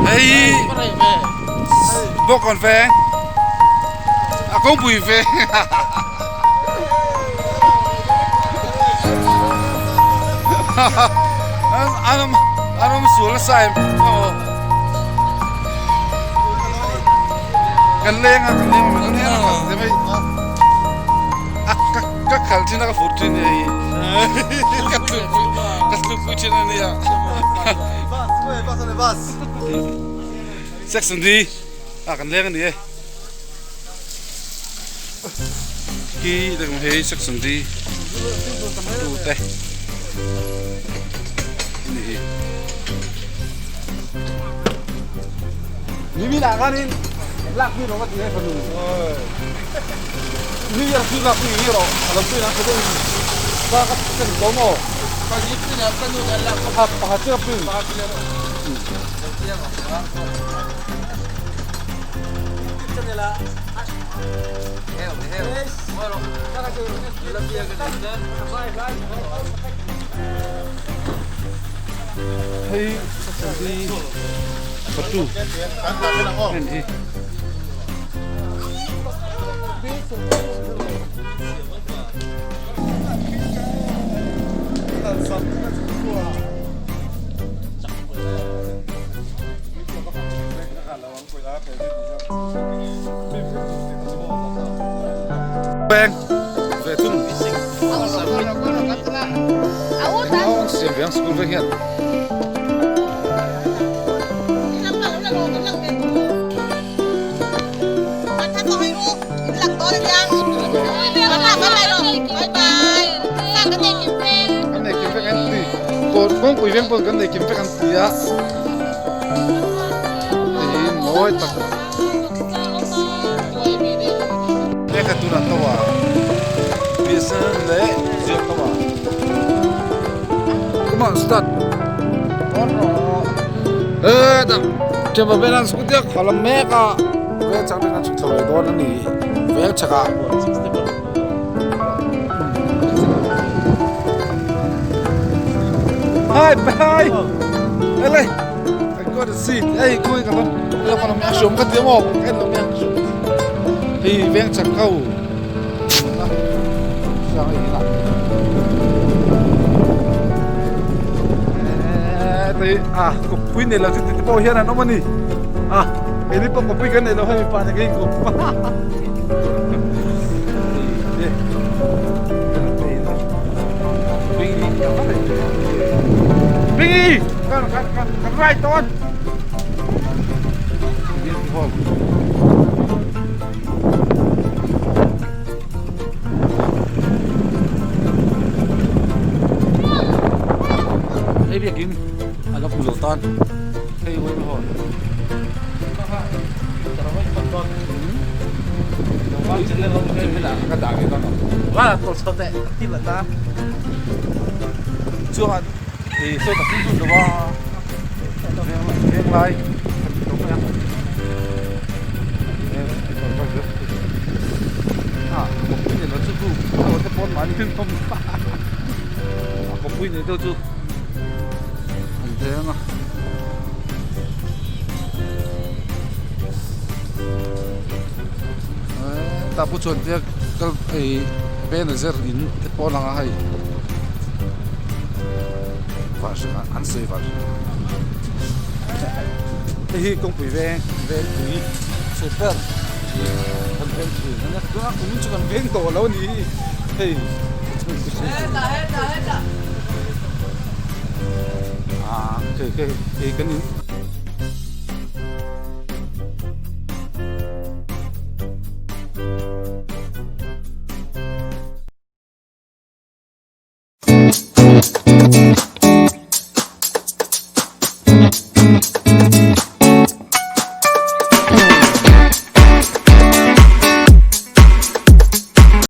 Hei Bawkawn veng a kawngpui veng an awm an awm sual nasa em aw kan leng a kan leng a kan leng a kan leng a ka ka khal thin a ka fur thin hei ka tlukpui ka tlukpui thin a nia section D ah kan leng a ni e khi hei section D tu te ni hi ni mi lah khanin lak mi rawh ka ti e fanu New Year chu lak mi nge rawh a lo pui na ka ba ka kan to maw pakhat chiah pui Hei Sandy Patu en hi. Peng ve thung Engmaw siam ve ang school vek hian. Kan nei kim vek an ti kawngpui veng pawh kan nei kim vek an ti a tiin mawi tak lehkha tunah to a BSNL leh Jio to a come on start e dah thianpa vel an scooty a khalh mek a vel chak ten an chhuk chho ve dawn a ni vel chak ah. Hi bye ele I got a seat ei khui ka lam lo ka lam a hriam ka ti maw ka en lo mai a hriam ka ti hei veng chak ho na sang ei na tei a kawppui nei lo chu ti te pawh hian an awm a ni a keini pawh kawppui kan nei lo hei mipa te ka inkawp Bingi kan kan kan kan right on Hei biakin a la hmu lo tan hei uain hawn ka dah ve bang chuan Thì sawi tak zut zut lo a, veng lai kan ti tawh mai a, a kawppui nei lo chu chu aw te pawn mahni in awm a kawppui nei deuh chu an veng a. Tah pawh chuan tia kal ei Benazer in te pawh a lang a hei an sawi var hei hi kawngpui veng vengpui super kan veng thin a nia tuna kum chu kan veng tawh lo a ni hi hei ah hei hei kan in.